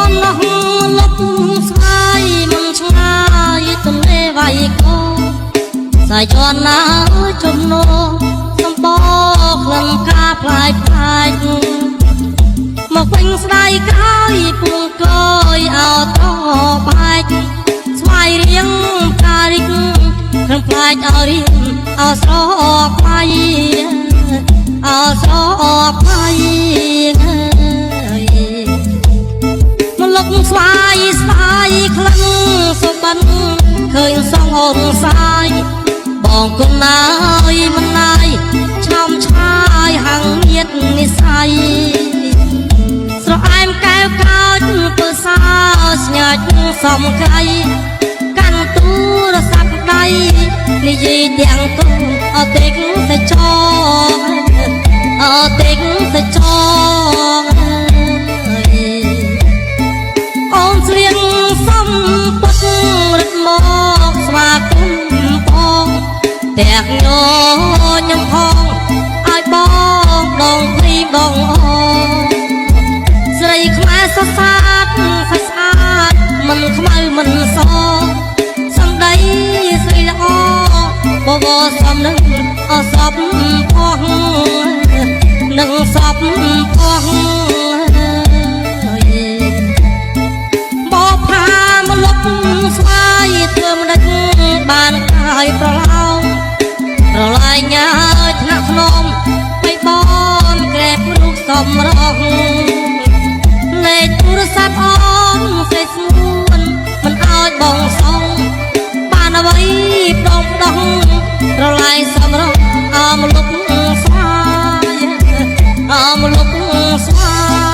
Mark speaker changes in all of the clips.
Speaker 1: ននោះលុបស្វាយមិនឆ្ងាយទំនេរវាយកោសាយន់ណាចំណោសំបក្លិនកាផ្លាយផ្លាយមកវិញស្ដាយក្រោយពួងកយអោតបែកស្វាយរៀងផ្ការិចក្នុងផ្លាយអោរៀងអោស្រកផ្លាយអោស្រកផ្លាយមកលុកស្វាយស្វាយក្លិនសុបិនឃើញសងអូនសាយបងគុណណាយមិនណាយឆោមឆាយហាងមៀតនិស័យស្រអែមកែវកោចពើសោស្ញាច់សំក្រៃកាន់ទូរស័ព្ទដៃនិយាយទាំងគុំអត់ទេកទៅចងអត់ទេកទៅចងអូនស្លៀងសំពុតរត់មកស្វាគមន៍បងតែញញឹមផងឲ្យបងដងព្រីដងអូស្រីខ្មែរសរសើរសាស្អាតមិនខ្មៅមិនសសំដីស្រីល្អបវរសំនឹងអសពផងនឹងសពផងបផាមលុបស្វាយធ្វើមិនដេចបានកាយប្រឡោងប្រឡាយញ៉ាយថ្នាក់ធ្នមបៃបនក្រែបរូបសំរងលេខទូរស័ព្ទអូនស្រីស្ងួនមិនឲ្យបងសងបានអ្វីដងដងប្រឡាយសំរងអមលុបស្វាយអមលុបស្វាយ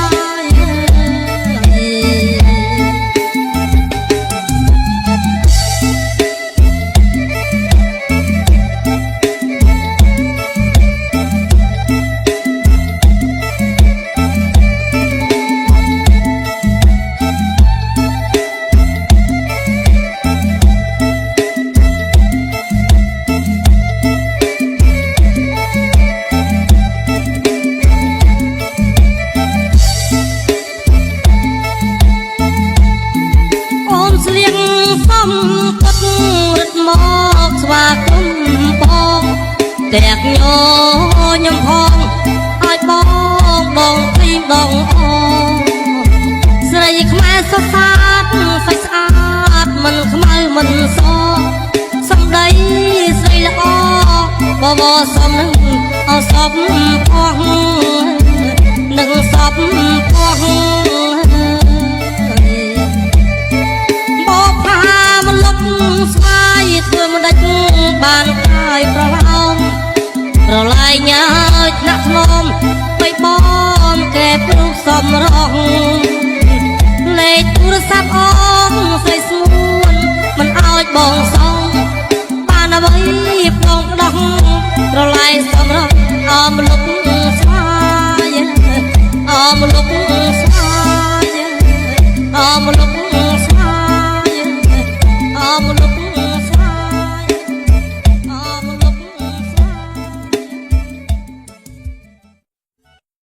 Speaker 1: អូនស្លៀងសំពុតរត់មកស្វាគមន៍បងតែញញឹមផងឲ្យបងដងព្រីដងអូស្រីខ្មែរសរសើរសាច់ស្អាតមិនខ្មៅមិនសសំដីស្រីល្អបវរសំនឹងអសពផងនឹងសពផងបផាមលុបស្វាយធ្វើមិនដាច់បានកាយប្រឡោមប្រឡាយញ៉ាយថ្នាក់ធ្នមបៃបនកែព្រុសសំរងលេខទូរស័ព្ទអូនស្រីស្ងួនមិនឲ្យបងសងបានអ្វីបងដោះប្រឡាយសំរងអមលុបស្វាយអមលុប